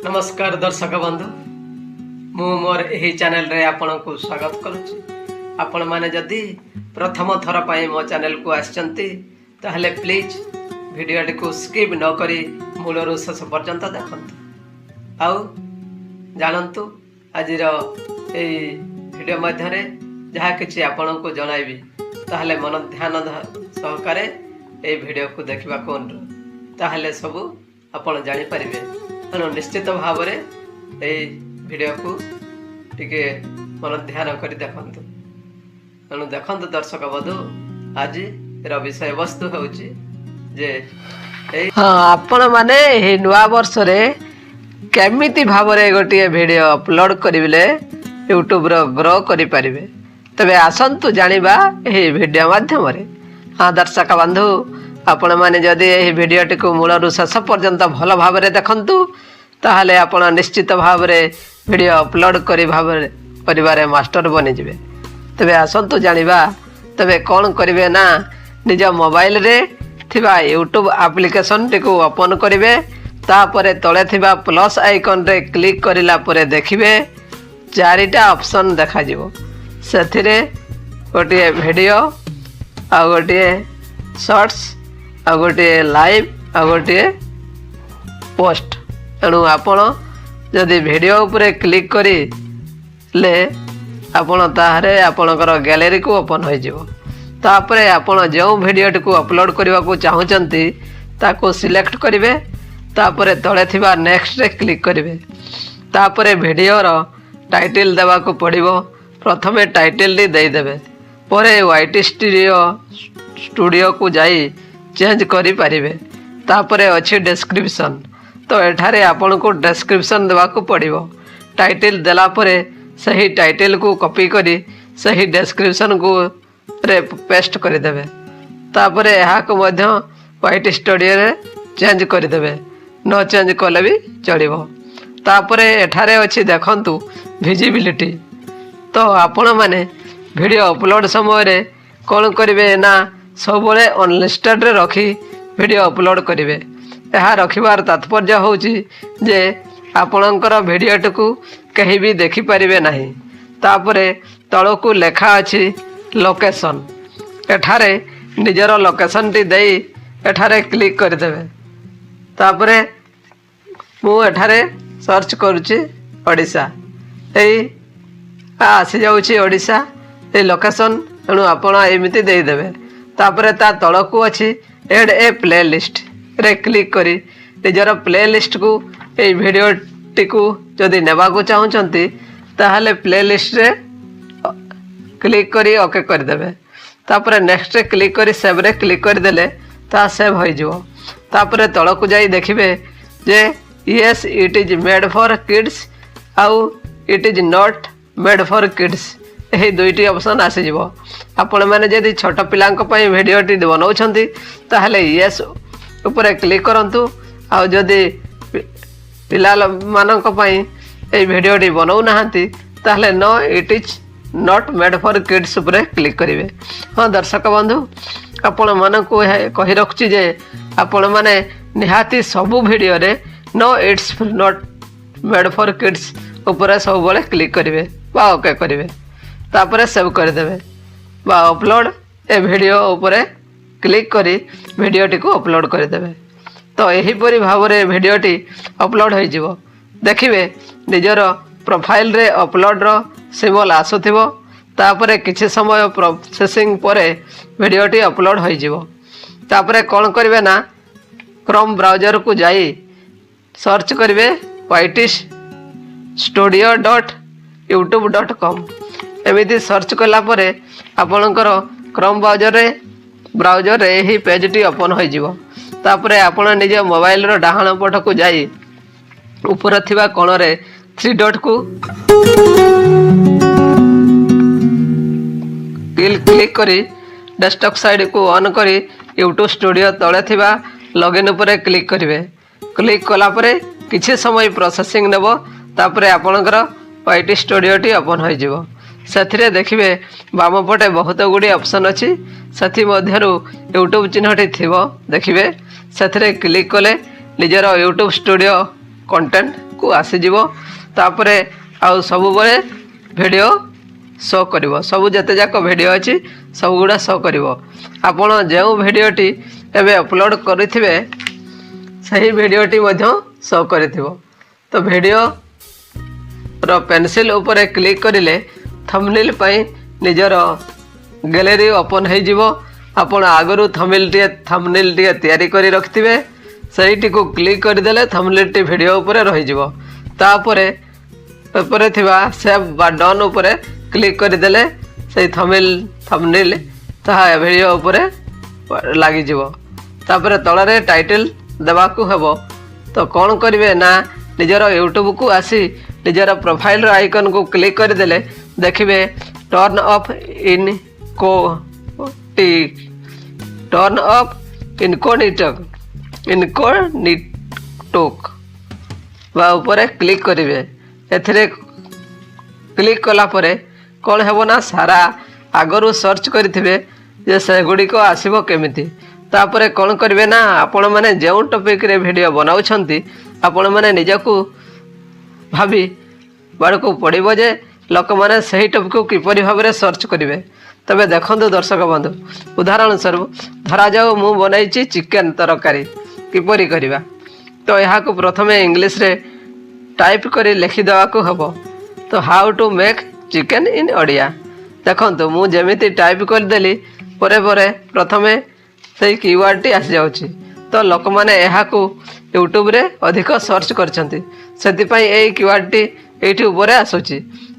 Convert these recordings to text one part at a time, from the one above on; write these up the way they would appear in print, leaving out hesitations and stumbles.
ନମସ୍କାର ଦର୍ଶକ ବନ୍ଧୁ, ମୁଁ ମୋର ଏହି ଚ୍ୟାନେଲରେ ଆପଣଙ୍କୁ ସ୍ୱାଗତ କରୁଛି। ଆପଣମାନେ ଯଦି ପ୍ରଥମ ଥର ପାଇଁ ମୋ ଚ୍ୟାନେଲକୁ ଆସିଛନ୍ତି, ତାହେଲେ ପ୍ଲିଜ୍ ଭିଡ଼ିଓଟିକୁ ସ୍କିପ୍ ନ କରି ମୂଳରୁ ଶେଷ ପର୍ଯ୍ୟନ୍ତ ଦେଖନ୍ତୁ ଆଉ ଜାଣନ୍ତୁ। ଆଜିର ଏଇ ଭିଡ଼ିଓ ମଧ୍ୟରେ ଯାହା କିଛି ଆପଣଙ୍କୁ ଜଣାଇବି, ତାହେଲେ ମନ ଧ୍ୟାନ ସହକାରେ ଏଇ ଭିଡ଼ିଓକୁ ଦେଖିବାକୁ ଅନୁରୋଧ। ତାହେଲେ ସବୁ ଆପଣ ଜାଣିପାରିବେ। ତେଣୁ ନିଶ୍ଚିତ ଭାବରେ ଏଇ ଭିଡ଼ିଓକୁ ଟିକେ ମନ ଧ୍ୟାନ କରି ଦେଖନ୍ତୁ। ତେଣୁ ଦେଖନ୍ତୁ ଦର୍ଶକ ବନ୍ଧୁ, ଆଜିର ବିଷୟବସ୍ତୁ ହେଉଛି ଯେ ଏଇ ହଁ, ଆପଣମାନେ ଏହି ନୂଆ ବର୍ଷରେ କେମିତି ଭାବରେ ଗୋଟିଏ ଭିଡ଼ିଓ ଅପଲୋଡ଼ କରିଲେ ୟୁଟ୍ୟୁବର ଗ୍ରୋ କରିପାରିବେ, ତେବେ ଆସନ୍ତୁ ଜାଣିବା ଏହି ଭିଡ଼ିଓ ମାଧ୍ୟମରେ। ହଁ ଦର୍ଶକ ବନ୍ଧୁ, ଆପଣମାନେ ଯଦି ଏହି ଭିଡ଼ିଓଟିକୁ ମୂଳରୁ ଶେଷ ପର୍ଯ୍ୟନ୍ତ ଭଲ ଭାବରେ ଦେଖନ୍ତୁ, ତାହେଲେ ଆପଣ ନିଶ୍ଚିତ ଭାବରେ ଭିଡ଼ିଓ ଅପଲୋଡ଼ କରି ଭାବରେ କରିବାରେ ମାଷ୍ଟର ବନିଯିବେ। ତେବେ ଆସନ୍ତୁ ଜାଣିବା। ତେବେ କ'ଣ କରିବେ ନା, ନିଜ ମୋବାଇଲରେ ଥିବା ୟୁଟ୍ୟୁବ୍ ଆପ୍ଲିକେସନଟିକୁ ଓପନ୍ କରିବେ। ତାପରେ ତଳେ ଥିବା ପ୍ଲସ୍ ଆଇକନ୍ରେ କ୍ଲିକ୍ କରିଲା ପରେ ଦେଖିବେ ଚାରିଟା ଅପସନ୍ ଦେଖାଯିବ। ସେଥିରେ ଗୋଟିଏ ଭିଡ଼ିଓ, ଆଉ ଗୋଟିଏ ସର୍ଟସ୍, ଆଉ ଗୋଟିଏ ଲାଇଭ୍, ଆଉ ଗୋଟିଏ ପୋଷ୍ଟ। ତେଣୁ ଆପଣ ଯଦି ଭିଡ଼ିଓ ଉପରେ କ୍ଲିକ୍ କରିଲେ ଆପଣ ତାହାରେ ଆପଣଙ୍କର ଗ୍ୟାଲେରୀକୁ ଓପନ୍ ହୋଇଯିବ। ତାପରେ ଆପଣ ଯେଉଁ ଭିଡ଼ିଓଟିକୁ ଅପଲୋଡ଼ କରିବାକୁ ଚାହୁଁଛନ୍ତି, ତାକୁ ସିଲେକ୍ଟ କରିବେ। ତାପରେ ତଳେ ଥିବା ନେକ୍ସଟରେ କ୍ଲିକ୍ କରିବେ। ତାପରେ ଭିଡ଼ିଓର ଟାଇଟିଲ୍ ଦେବାକୁ ପଡ଼ିବ। ପ୍ରଥମେ ଟାଇଟିଲ୍ଟି ଦେଇଦେବେ, ପରେ ୱାଇଟି ଷ୍ଟୁଡ଼ିଓକୁ ଯାଇ ଚେଞ୍ଜ କରିପାରିବେ। ତାପରେ ଅଛି ଡେସ୍କ୍ରିପସନ୍। ତ ଏଠାରେ ଆପଣଙ୍କୁ ଡେସ୍କ୍ରିପସନ୍ ଦେବାକୁ ପଡ଼ିବ। ଟାଇଟିଲ୍ ଦେଲା ପରେ ସେହି ଟାଇଟିଲ୍କୁ କପି କରି ସେହି ଡେସ୍କ୍ରିପସନ୍କୁ ରେ ପେଷ୍ଟ କରିଦେବେ। ତାପରେ ଏହାକୁ ମଧ୍ୟ ୱାଇଟି ଷ୍ଟୁଡ଼ିଓରେ ଚେଞ୍ଜ କରିଦେବେ, ନ ଚେଞ୍ଜ କଲେ ବି ଚଳିବ। ତାପରେ ଏଠାରେ ଅଛି ଦେଖନ୍ତୁ ଭିଜିବିଲିଟି। ତ ଆପଣମାନେ ଭିଡ଼ିଓ ଅପଲୋଡ଼ ସମୟରେ କ'ଣ କରିବେ ନା, ସବୁବେଳେ ଅନଲିଷ୍ଟେଡ଼ରେ ରଖି ଭିଡ଼ିଓ ଅପଲୋଡ଼ କରିବେ। ଏହା ରଖିବାର ତାତ୍ପର୍ଯ୍ୟ ହେଉଛି ଯେ ଆପଣଙ୍କର ଭିଡ଼ିଓଟିକୁ କେହି ବି ଦେଖିପାରିବେ ନାହିଁ। ତାପରେ ତଳକୁ ଲେଖା ଅଛି ଲୋକେସନ୍। ଏଠାରେ ନିଜର ଲୋକେସନ୍ଟି ଦେଇ ଏଠାରେ କ୍ଲିକ୍ କରିଦେବେ। ତାପରେ ମୁଁ ଏଠାରେ ସର୍ଚ୍ଚ କରୁଛି ଓଡ଼ିଶା। ଏଇ ଆସିଯାଉଛି ଓଡ଼ିଶା ଏଇ ଲୋକେସନ୍। ତେଣୁ ଆପଣ ଏମିତି ଦେଇଦେବେ। ତାପରେ ତା ତଳକୁ ଅଛି ଏଡ୍ ଏ ପ୍ଲେ ଲିଷ୍ଟରେ କ୍ଲିକ୍ କରି ନିଜର ପ୍ଲେ ଲିଷ୍ଟକୁ ଏଇ ଭିଡ଼ିଓଟିକୁ ଯଦି ନେବାକୁ ଚାହୁଁଛନ୍ତି, ତାହେଲେ ପ୍ଲେ ଲିଷ୍ଟରେ କ୍ଲିକ୍ କରି ଓକେ କରିଦେବେ। ତାପରେ ନେକ୍ସଟରେ କ୍ଲିକ୍ କରି ସେଭ୍ରେ କ୍ଲିକ୍ କରିଦେଲେ ତାହା ସେଭ୍ ହୋଇଯିବ। ତାପରେ ତଳକୁ ଯାଇ ଦେଖିବେ ଯେ "Yes, it is made for kids" ଆଉ "It is not made for kids", ଏହି ଦୁଇଟି ଅପସନ୍ ଆସିଯିବ। ଆପଣମାନେ ଯଦି ଛୋଟ ପିଲାଙ୍କ ପାଇଁ ଭିଡ଼ିଓଟି ବନାଉଛନ୍ତି, ତାହେଲେ ୟେସ୍ ଉପରେ କ୍ଲିକ୍ କରନ୍ତୁ। ଆଉ ଯଦି ପିଲାମାନଙ୍କ ପାଇଁ ଏଇ ଭିଡ଼ିଓଟି ବନାଉନାହାନ୍ତି, ତାହେଲେ "No, it is not made for kids" ଉପରେ କ୍ଲିକ୍ କରିବେ। ହଁ ଦର୍ଶକ ବନ୍ଧୁ, ଆପଣମାନଙ୍କୁ ଏହା କହି ରଖୁଛି ଯେ ଆପଣମାନେ ନିହାତି ସବୁ ଭିଡ଼ିଓରେ "No, it's not made for kids" ଉପରେ ସବୁବେଳେ କ୍ଲିକ୍ କରିବେ ବା ଓକେ କରିବେ। ତାପରେ ସେଭ୍ କରିଦେବେ ବା ଅପଲୋଡ଼ ଏ ଭିଡ଼ିଓ ଉପରେ କ୍ଲିକ୍ କରି ଭିଡ଼ିଓଟିକୁ ଅପଲୋଡ଼ କରିଦେବେ। ତ ଏହିପରି ଭାବରେ ଭିଡ଼ିଓଟି ଅପଲୋଡ଼ ହୋଇଯିବ। ଦେଖିବେ ନିଜର ପ୍ରୋଫାଇଲରେ ଅପଲୋଡ଼ର ସିମ୍ବଲ ଆସୁଥିବ। ତାପରେ କିଛି ସମୟ ପ୍ରୋସେସିଂ ପରେ ଭିଡ଼ିଓଟି ଅପଲୋଡ଼ ହୋଇଯିବ। ତାପରେ କ'ଣ କରିବେ ନା, କ୍ରୋମ୍ ବ୍ରାଉଜରକୁ ଯାଇ ସର୍ଚ୍ଚ କରିବେ ytstudio.youtube.com। ଏମିତି ସର୍ଚ୍ଚ କଲା ପରେ ଆପଣଙ୍କର କ୍ରୋମ୍ ବ୍ରାଉଜରରେ ଏହି ପେଜ୍ଟି ଓପନ୍ ହୋଇଯିବ। ତାପରେ ଆପଣ ନିଜ ମୋବାଇଲର ଡାହାଣ ପଟକୁ ଯାଇ ଉପରେ ଥିବା କୋଣରେ ଥ୍ରୀ ଡଟ୍କୁ କ୍ଲିକ୍ କରି ଡେସ୍କଟପ୍ ସାଇଟ୍କୁ ଅନ୍ କରି ୟୁଟ୍ୟୁବ୍ ଷ୍ଟୁଡ଼ିଓ ତଳେ ଥିବା ଲଗ୍ଇନ୍ ଉପରେ କ୍ଲିକ୍ କରିବେ। କ୍ଲିକ୍ କଲା ପରେ କିଛି ସମୟ ପ୍ରୋସେସିଂ ନେବ। ତାପରେ ଆପଣଙ୍କର ୱାଇଟି ଷ୍ଟୁଡ଼ିଓଟି ଓପନ୍ ହୋଇଯିବ। ସେଥିରେ ଦେଖିବେ ବାମ ପଟେ ବହୁତ ଗୁଡ଼ିଏ ଅପସନ୍ ଅଛି। ସେଥିମଧ୍ୟରୁ ୟୁଟ୍ୟୁବ୍ ଚିହ୍ନଟି ଥିବ ଦେଖିବେ। ସେଥିରେ କ୍ଲିକ୍ କଲେ ନିଜର ୟୁଟ୍ୟୁବ୍ ଷ୍ଟୁଡ଼ିଓ କଣ୍ଟେଣ୍ଟକୁ ଆସିଯିବ। ତାପରେ ଆଉ ସବୁବେଳେ ଭିଡ଼ିଓ ଶୋ କରିବ। ସବୁ ଯେତେ ଯାକ ଭିଡ଼ିଓ ଅଛି, ସବୁଗୁଡ଼ା ଶୋ କରିବ। ଆପଣ ଯେଉଁ ଭିଡ଼ିଓଟି ଏବେ ଅପଲୋଡ଼ କରିଥିବେ, ସେହି ଭିଡ଼ିଓଟି ମଧ୍ୟ ଶୋ କରିଥିବ। ତ ଭିଡ଼ିଓର ପେନସିଲ୍ ଉପରେ କ୍ଲିକ୍ କରିଲେ ଥମ୍ବନେଲ୍ ପାଇଁ ନିଜର ଗ୍ୟାଲେରୀ ଓପନ୍ ହେଇଯିବ। ଆପଣ ଆଗରୁ ଥମ୍ବନେଲ୍ଟିଏ ତିଆରି କରି ରଖିଥିବେ। ସେଇଟିକୁ କ୍ଲିକ୍ କରିଦେଲେ ଥମ୍ବନେଲ୍ଟି ଭିଡ଼ିଓ ଉପରେ ରହିଯିବ। ତାପରେ ଉପରେ ଥିବା ସେଭ୍ ବା ଡନ୍ ଉପରେ କ୍ଲିକ୍ କରିଦେଲେ ସେଇ ଥମ୍ବନେଲ୍ ତାହା ଭିଡ଼ିଓ ଉପରେ ଲାଗିଯିବ। ତାପରେ ତଳରେ ଟାଇଟେଲ୍ ଦେବାକୁ ହେବ। ତ କ'ଣ କରିବେ ନା, ନିଜର ୟୁଟ୍ୟୁବକୁ ଆସି ନିଜର ପ୍ରୋଫାଇଲର ଆଇକନ୍କୁ କ୍ଲିକ୍ କରିଦେଲେ ଦେଖିବେ ଟର୍ନ ଅଫ୍ ଇନକୋନିଟୋ ବା ଉପରେ କ୍ଲିକ୍ କରିବେ। ଏଥିରେ କ୍ଲିକ୍ କଲା ପରେ କ'ଣ ହେବ ନା, ସାରା ଆଗରୁ ସର୍ଚ୍ଚ କରିଥିବେ ଯେ ସେଗୁଡ଼ିକ ଆସିବ କେମିତି। ତାପରେ କ'ଣ କରିବେ ନା, ଆପଣମାନେ ଯେଉଁ ଟପିକ୍ରେ ଭିଡ଼ିଓ ବନାଉଛନ୍ତି, ଆପଣମାନେ ନିଜକୁ ଭାବିବାକୁ ପଡ଼ିବ ଯେ ଲୋକମାନେ ସେହି ଟପିକ୍କୁ କିପରି ଭାବରେ ସର୍ଚ୍ଚ କରିବେ। ତେବେ ଦେଖନ୍ତୁ ଦର୍ଶକ ବନ୍ଧୁ, ଉଦାହରଣ ସ୍ୱରୂପ ଧରାଯାଉ ମୁଁ ବନାଇଛି ଚିକେନ୍ ତରକାରୀ କିପରି କରିବା। ତ ଏହାକୁ ପ୍ରଥମେ ଇଂଲିଶରେ ଟାଇପ୍ କରି ଲେଖିଦେବାକୁ ହେବ। ତ "How to make chicken in Odia"। ଦେଖନ୍ତୁ, ମୁଁ ଯେମିତି ଟାଇପ୍ କରିଦେଲି, ପରେ ପରେ ପ୍ରଥମେ ସେଇ କିୱାର୍ଡ଼ଟି ଆସିଯାଉଛି। ତ ଲୋକମାନେ ଏହାକୁ ୟୁଟ୍ୟୁବରେ ଅଧିକ ସର୍ଚ୍ଚ କରିଛନ୍ତି, ସେଥିପାଇଁ ଏଇ କିୱାର୍ଡ଼ଟି ଏଇଠି ଉପରେ ଆସୁଛି।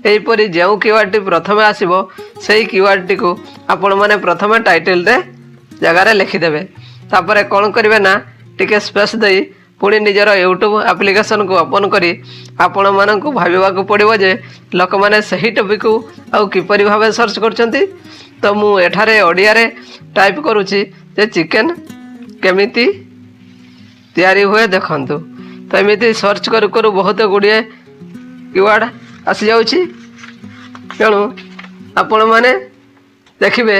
ଏହିପରି ଯେଉଁ କିୱାର୍ଡ଼ଟି ପ୍ରଥମେ ଆସିବ, ସେଇ କିୱାର୍ଡ଼ଟିକୁ ଆପଣମାନେ ପ୍ରଥମେ ଟାଇଟେଲରେ ଜାଗାରେ ଲେଖିଦେବେ। ତାପରେ କ'ଣ କରିବେ ନା, ଟିକେ ସ୍ପେସ୍ ଦେଇ ପୁଣି ନିଜର ୟୁଟ୍ୟୁବ୍ ଆପ୍ଲିକେସନକୁ ଓପନ୍ କରି ଆପଣମାନଙ୍କୁ ଭାବିବାକୁ ପଡ଼ିବ ଯେ ଲୋକମାନେ ସେହି ଟପିକ୍କୁ ଆଉ କିପରି ଭାବେ ସର୍ଚ୍ଚ କରୁଛନ୍ତି। ତ ମୁଁ ଏଠାରେ ଓଡ଼ିଆରେ ଟାଇପ୍ କରୁଛି ଯେ ଚିକେନ୍ କେମିତି ତିଆରି ହୁଏ ଦେଖନ୍ତୁ। ତ ଏମିତି ସର୍ଚ୍ଚ କରୁ କରୁ ବହୁତ ଗୁଡ଼ିଏ କିୱାର୍ଡ଼ ଆସିଯାଉଛି। ତେଣୁ ଆପଣମାନେ ଦେଖିବେ,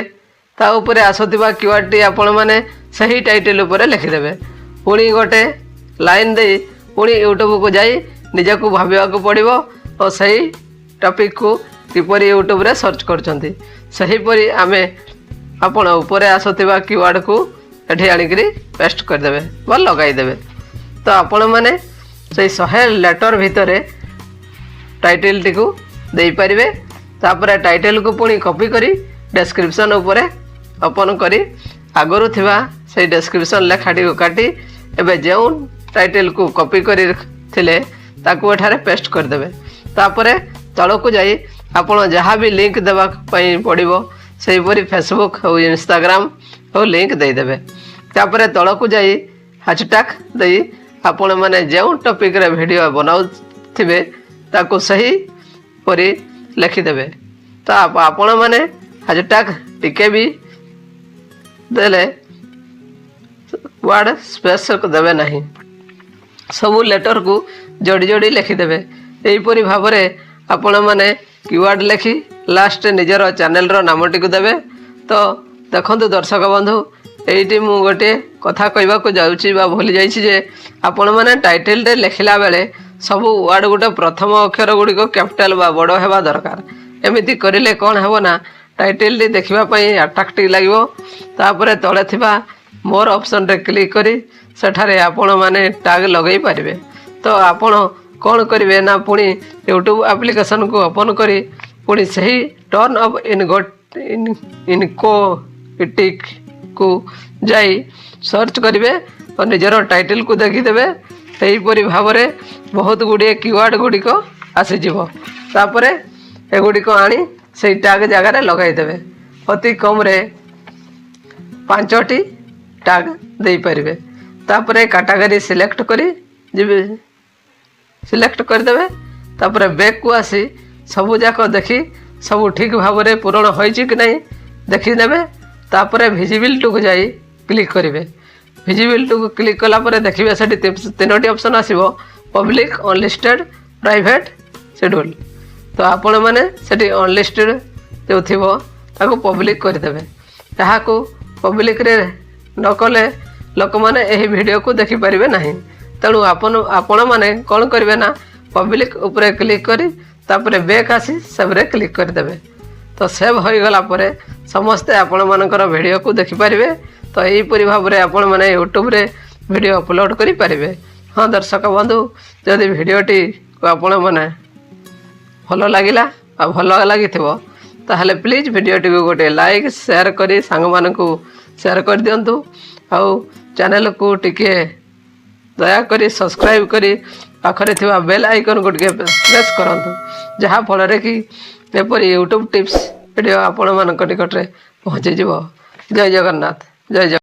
ତା ଉପରେ ଆସୁଥିବା କିୱାର୍ଡ଼ଟି ଆପଣମାନେ ସେହି ଟାଇଟେଲ୍ ଉପରେ ଲେଖିଦେବେ। ପୁଣି ଗୋଟେ ଲାଇନ୍ ଦେଇ ପୁଣି ୟୁଟ୍ୟୁବକୁ ଯାଇ ନିଜକୁ ଭାବିବାକୁ ପଡ଼ିବ ଓ ସେହି ଟପିକ୍କୁ କିପରି ୟୁଟ୍ୟୁବରେ ସର୍ଚ୍ଚ କରୁଛନ୍ତି, ସେହିପରି ଆମେ ଆପଣ ଉପରେ ଆସୁଥିବା କିୱାର୍ଡ଼କୁ ଏଠି ଆଣିକିରି ପେଷ୍ଟ କରିଦେବେ ବା ଲଗାଇଦେବେ। ତ ଆପଣମାନେ ସେଇ 100 ଲେଟର୍ ଭିତରେ ଟାଇଟେଲଟିକୁ ଦେଇପାରିବେ। ତାପରେ ଟାଇଟେଲକୁ ପୁଣି କପି କରି ଡେସ୍କ୍ରିପସନ୍ ଉପରେ ଓପନ୍ କରି ଆଗରୁ ଥିବା ସେଇ ଡେସ୍କ୍ରିପସନ୍ ଲେଖାଟିକୁ କାଟି ଏବେ ଯେଉଁ ଟାଇଟେଲକୁ କପି କରିଥିଲେ, ତାକୁ ଏଠାରେ ପେଷ୍ଟ କରିଦେବେ। ତାପରେ ତଳକୁ ଯାଇ ଆପଣ ଯାହା ବି ଲିଙ୍କ ଦେବା ପାଇଁ ପଡ଼ିବ, ସେହିପରି ଫେସବୁକ୍ ହଉ, ଇନଷ୍ଟାଗ୍ରାମ ହଉ, ଲିଙ୍କ ଦେଇଦେବେ। ତାପରେ ତଳକୁ ଯାଇ ହାସଟ୍ୟାଗ୍ ଦେଇ ଆପଣମାନେ ଯେଉଁ ଟପିକ୍ରେ ଭିଡ଼ିଓ ବନାଉଥିବେ, ତାକୁ ସେହିପରି ଲେଖିଦେବେ। ତ ଆପଣମାନେ ହାସଟ୍ୟାଗ୍ ଟିକେ ବି ଦେଲେ ୱାର୍ଡ଼ ସ୍ପେସ୍ ଦେବେ ନାହିଁ, ସବୁ ଲେଟରକୁ ଯୋଡ଼ି ଯୋଡ଼ି ଲେଖିଦେବେ। ଏହିପରି ଭାବରେ ଆପଣମାନେ କିୱାର୍ଡ଼ ଲେଖି ଲାଷ୍ଟ ନିଜର ଚ୍ୟାନେଲର ନାମଟିକୁ ଦେବେ। ତ ଦେଖନ୍ତୁ ଦର୍ଶକ ବନ୍ଧୁ, ଏଇଠି ମୁଁ ଗୋଟିଏ କଥା କହିବାକୁ ଯାଉଛି ବା ଭୁଲି ଯାଇଛି ଯେ ଆପଣମାନେ ଟାଇଟେଲରେ ଲେଖିଲା ବେଳେ ସବୁ ୱାର୍ଡ଼ ଗୋଟେ ପ୍ରଥମ ଅକ୍ଷର ଗୁଡ଼ିକ କ୍ୟାପିଟାଲ ବା ବଡ଼ ହେବା ଦରକାର। ଏମିତି କରିଲେ କ'ଣ ହେବ ନା, ଟାଇଟେଲଟି ଦେଖିବା ପାଇଁ ଆଟ୍ରାକ୍ଟିଭ୍ ଲାଗିବ। ତାପରେ ତଳେ ଥିବା ମୋର୍ ଅପସନ୍ରେ କ୍ଲିକ୍ କରି ସେଠାରେ ଆପଣମାନେ ଟ୍ୟାଗ୍ ଲଗାଇ ପାରିବେ। ତ ଆପଣ କ'ଣ କରିବେ ନା, ପୁଣି ୟୁଟ୍ୟୁବ୍ ଆପ୍ଲିକେସନକୁ ଓପନ୍ କରି ପୁଣି ସେହି ଟର୍ନ ଅଫ୍ ଇନକୋନିଟୋକୁ ଯାଇ ସର୍ଚ୍ଚ କରିବେ ଓ ନିଜର ଟାଇଟେଲକୁ ଦେଖିଦେବେ। ଏହିପରି ଭାବରେ ବହୁତ ଗୁଡ଼ିଏ କିୱାର୍ଡ଼ ଗୁଡ଼ିକ ଆସିଯିବ। ତାପରେ ଏଗୁଡ଼ିକ ଆଣି ସେଇ ଟ୍ୟାଗ୍ ଜାଗାରେ ଲଗାଇଦେବେ। ଅତି କମ୍ରେ ପାଞ୍ଚଟି ଟ୍ୟାଗ୍ ଦେଇପାରିବେ। ତାପରେ କାଟାଗୋରୀ ସିଲେକ୍ଟ କରି ଯିବେ, ସିଲେକ୍ଟ କରିଦେବେ। ତାପରେ ବ୍ୟାକ୍କୁ ଆସି ସବୁଯାକ ଦେଖି ସବୁ ଠିକ୍ ଭାବରେ ପୂରଣ ହୋଇଛି କି ନାହିଁ ଦେଖିନେବେ। ତାପରେ ଭିଜିବିଲିଟିକୁ ଯାଇ କ୍ଲିକ୍ କରିବେ। ଭିଜିବିଲିଟିକୁ କ୍ଲିକ୍ କଲା ପରେ ଦେଖିବେ ସେଠି ତିନୋଟି ଅପସନ୍ ଆସିବ: ପବ୍ଲିକ୍, ଅନଲିଷ୍ଟେଡ଼, ପ୍ରାଇଭେଟ୍ ସେଡ୍ୟୁଲ୍। ତ ଆପଣମାନେ ସେଠି ଅନଲିଷ୍ଟେଡ଼ ଯେଉଁ ଥିବ, ତାକୁ ପବ୍ଲିକ୍ କରିଦେବେ। ଏହାକୁ ପବ୍ଲିକ୍ରେ ନ କଲେ ଲୋକମାନେ ଏହି ଭିଡ଼ିଓକୁ ଦେଖିପାରିବେ ନାହିଁ। ତେଣୁ ଆପଣମାନେ କ'ଣ କରିବେ ନା, ପବ୍ଲିକ୍ ଉପରେ କ୍ଲିକ୍ କରି ତାପରେ ବେକ୍ ଆସି ସେଭ୍ରେ କ୍ଲିକ୍ କରିଦେବେ। ତ ସେଭ୍ ହୋଇଗଲା ପରେ ସମସ୍ତେ ଆପଣମାନଙ୍କର ଭିଡ଼ିଓକୁ ଦେଖିପାରିବେ। ତ ଏହିପରି ଭାବରେ ଆପଣମାନେ ୟୁଟ୍ୟୁବରେ ଭିଡ଼ିଓ ଅପଲୋଡ଼ କରିପାରିବେ। ହଁ ଦର୍ଶକ ବନ୍ଧୁ, ଯଦି ଭିଡ଼ିଓଟିକୁ ଆପଣମାନେ ଭଲ ଲାଗିଲା ଆଉ ଭଲ ଲାଗିଥିବ, ତାହେଲେ ପ୍ଲିଜ୍ ଭିଡ଼ିଓଟିକୁ ଗୋଟେ ଲାଇକ୍, ସେୟାର କରି ସାଙ୍ଗମାନଙ୍କୁ ସେୟାର କରିଦିଅନ୍ତୁ। ଆଉ ଚ୍ୟାନେଲକୁ ଟିକିଏ ଦୟାକରି ସବସ୍କ୍ରାଇବ୍ କରି ପାଖରେ ଥିବା ବେଲ୍ ଆଇକନ୍କୁ ଟିକେ ପ୍ରେସ୍ କରନ୍ତୁ, ଯାହାଫଳରେ କି ଏପରି ୟୁଟ୍ୟୁବ୍ ଟିପ୍ସ ଭିଡ଼ିଓ ଆପଣମାନଙ୍କ ନିକଟରେ ପହଞ୍ଚିଯିବ। ଜୟ ଜଗନ୍ନାଥ, ଜୟ ଜଗନ୍ନାଥ।